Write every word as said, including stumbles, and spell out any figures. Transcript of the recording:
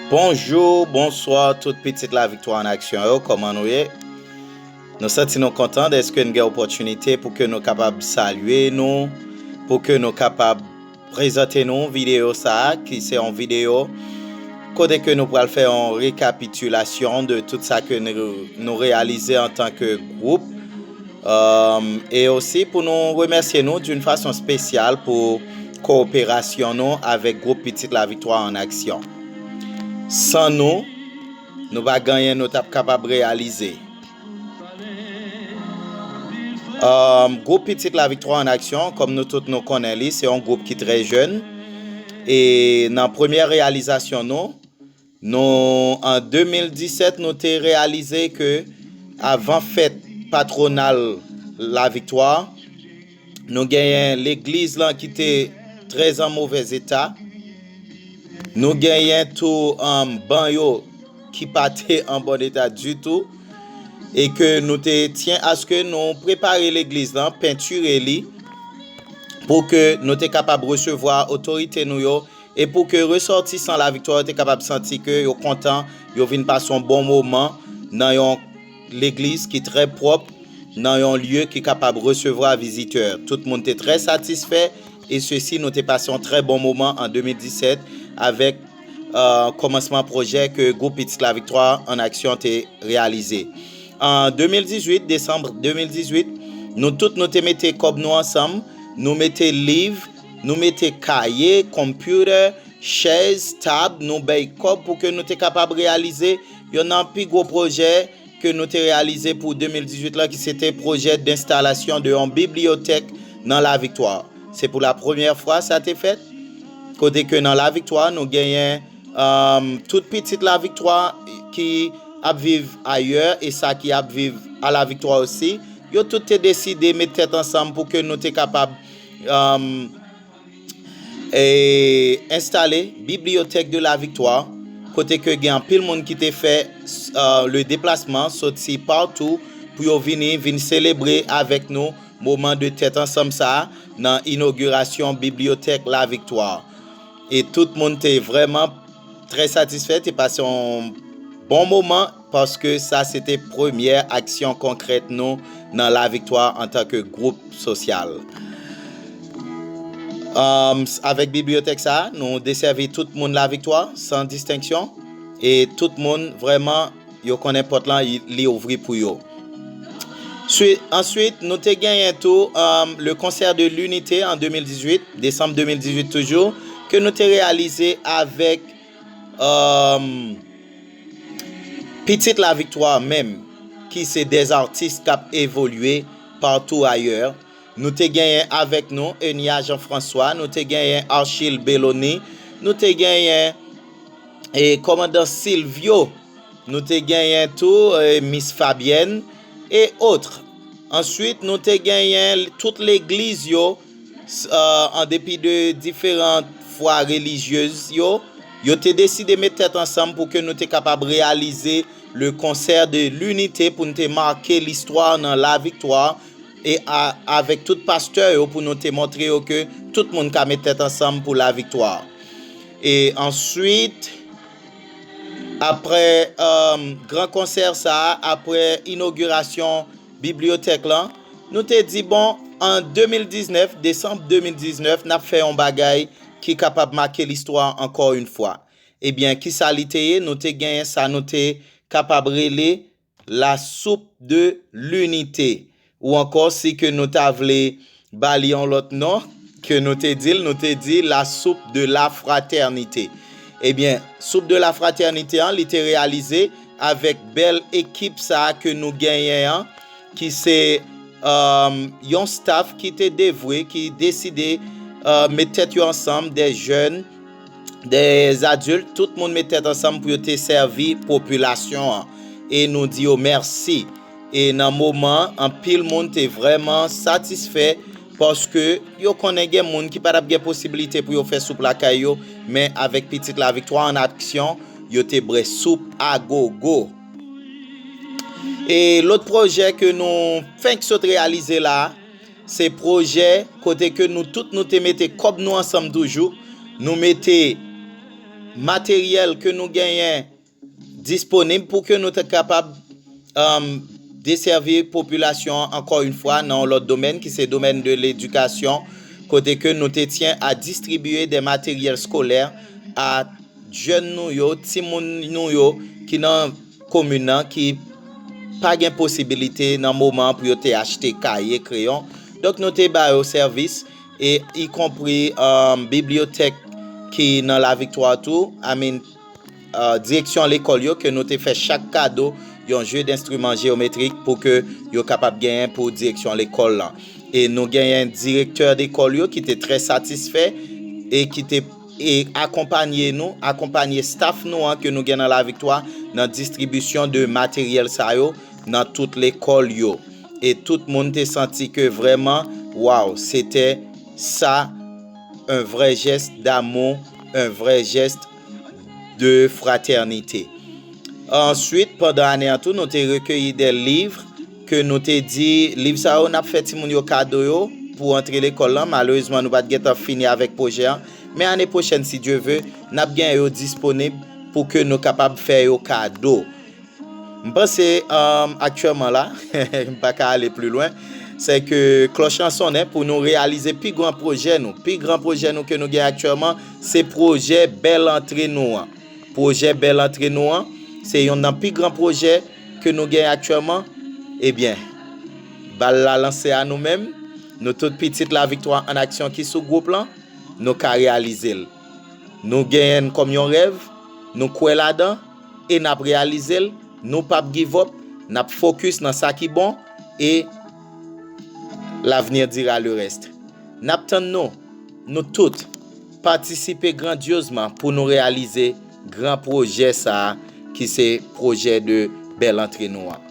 Bonjou, bonswa tout pitit Laviktwa an aksyon yo, kòman nou ye? Nou santi nou kontan dèske n gen opòtinite pou ke nou kapab salye nou, pou ke nou kapab prezante nou videyo sa a, ki se yon videyo kote ke nou pral fè yon rekapitilasyon de tout sa ke nou, nou reyalize antanke gwoup. Um, e osi pou nou remèsye nou d'une façon spéciale pou kowoperasyon nou avèk gwoup Pitit Laviktwa an aksyon. San nou, nou pa gen anyen nou t ap kapab reyalize. Um, gwoup Pitit Laviktwa an aksyon, kòm nou tout nou konnen li, se yon gwoup ki trè jèn. E nan premyè reyalizasyon nou, nou, an de mil disèt, nou te reyalize ke avan fèt patwonal Laviktwa, nou genyen legliz lan ki te trè an movèz eta. Nou genyen tou, um, ban yo ki pa te an bon eta ditou. E ke nou te tyen aske nou prepare legliz lan, pentire li, pou ke nou te kapab resevwa otorite nou yo, e pou ke resòtisan Laviktwa yo te kapab santi ke yo kontan, yo vin pase yon bon moman nan yon legliz ki trè pwòp, nan yon lye ki kapab resevwa vizitè. Tout moun te trè satisfè, e sesi nou te pase yon trè bon moman an de mil disèt avèk, euh, kòmansman pwojè ke gwoup Pitit Laviktwa an aksyon te reyalize. An de mil dizuit, desanm de mil dizuit, nou tout nou te mete kòb nou ansanm, nou mete liv, nou mete kaye, konpyouta, chèz, tab, nou bay kòb pou ke nou te kapab reyalize yonn nan pi gwo pwojè ke nou te reyalize pou de mil dizuit lan, ki se te pwojè denstalasyon de yon bibliyotèk nan Laviktwa. Se pou la premyè fwa sa te fèt, kote ke nan Laviktwa, nou genyen, um, tout pitit Laviktwa ki ap viv ayè e sa ki ap viv a Laviktwa osi, yo tout te deside met tèt ansanm pou ke nou te kapab, um, e enstale Bibliothèque de la Victoire, kote ke gen anpil moun ki te fè, euh, le deplasman soti patou pou yo vini, vin selebre avèk nou moman de tèt ansanm sa a nan inogirasyon Bibliothèque La Victoire. E tout moun te vrèman trè satisfè, te pase yon bon moman, paske sa se te premyè aksyon konkrèt nou nan Laviktwa antanke gwoup sosyal. Um, avèk bibliyotèk sa a, nou desèvi tout moun Laviktwa, san distenksyon, e tout moun vrèman, yo konnen pòt lan, li ouvri pou yo. Swi-, answit, nou te genyen tou, um, le concert de l'unité an de mil dizuit, desanm de mil dizuit toujou, ke nou te reyalize avèk, um, pitit Laviktwa menm, ki se dè atis k ap evolye patou ayè. Nou te genyen avèk nou Enya Jean François, nou te genyen Archil Belony, nou te genyen, e, kòmandan Silvio, nou te genyen tou, e, Miss Fabienne, e otre. Answit, nou te genyen tout legliz yo, s-, euh, an depi de diferan fwa relijyez yo, yo te deside met tèt ansanm pou ke nou te kapab reyalize le concert de l'unité, pou nou te make listwa nan Laviktwa, e a-, avèk tout pastè yo, pou nou te montre yo ke tout moun ka met tèt ansanm pou Laviktwa. E answit, apre, euh, gran konsè sa a, apre inogirasyon bibliyotèk lan, nou te di, bon, an de mil diznèf, desanm de mil diznèf, n ap fè yon bagay ki kapab make listwa ankò yon fwa. Ebyen, kisa li te ye? Nou te genyen sa nou te kapab rele la soupe de l'unité. Ou ankò, si ke nou ta vle ba li yon lòt non, ke nou te di l, nou te di la soupe de la fraternité. Ebyen, soupe de la fraternité an, li te reyalize avèk bèl ekip sa a ke nou genyen an, ki se, um, yon staff ki te devwe, ki deside, uh, met tèt yo ansanm, dè jèn, dè adilt, tout moun met tèt ansanm pou yo te sèvi popilasyon an. E nou di yo mèsi. E nan moman, anpil moun te vrèman satisfè, paske yo konnen gen moun ki pa t ap gen posiblite pou yo fè soup lakay yo, men avèk Pitit Laviktwa an aksyon, yo te bwè soup a gogo. E lòt pwojè ke nou fenk sot reyalize la, se pwojè kote ke nou tout nou te mete kòb nou ansanm toujou, nou mete materyèl ke nou genyen disponib pou ke nou te kapab um, desèvi popilasyon an, ankò yon fwa, nan yon lòt domèn ki se domèn de ledikasyon, kote ke nou te tyen a distribiye de materyèl skolè a jèn nou yo, timoun nou yo ki nan komin nan, ki pa gen posibilite nan moman an pou yo te achte kaye, kreyon. Donk nou te ba yo sèvis, e ikonpri um, bibliyotèk ki nan Laviktwa tou, I mean, uh, direksyon lekòl yo, ke nou te fè chak kado yon je denstriman jeyometrik pou ke yo kapab genyen pou direksyon lekòl lan. E nou genyen direktè dekòl yo ki te trè satisfè e ki te e akonpanye nou, akonpanye staff nou an ke nou gen nan Laviktwa nan distribisyon de materyèl sa yo nan tout lekòl yo. E tout moun te santi ke vrèman, waw, se te sa, un vrai geste d'amour, un vrai geste de fraternité. Answit, pandan ane an tou, nou te rekeyi de liv ke nou te di, liv sa yo, n ap fè timoun yo kado yo pou antre lekòl lan. Malerezman, nou pa t gentan fini avèk pwojè an. Men ane pwochèn, si Dye ve, n ap gen yo disponib pou ke nou kapab fè yo kado. M panse, um, aktyèlman la, m pa ka ale pli lwen, se ke klòch lan sonnen pou nou reyalize pi gran pwojè nou. Pi gran pwojè nou ke nou gen aktyèlman, se pwojè bèl antre nou an. Pwojè bèl antre nou an, se yonn nan pi gran pwojè ke nou gen aktyèlman. Ebyen, bal la lanse a nou menm, nou tout pitit Laviktwa an Aksyon ki sou gwoup lan, nou ka reyalize l. Nou genyen l kòm yon rèv, nou kwè ladan, e n ap reyalize l, nou p ap give up, n ap fokis nan sa ki bon, e l'avenir dira le reste. N ap tann nou, nou tout, patisipe grandyozman pou nou reyalize gran pwojè sa a, ki se pwojè de bèl antre nou an.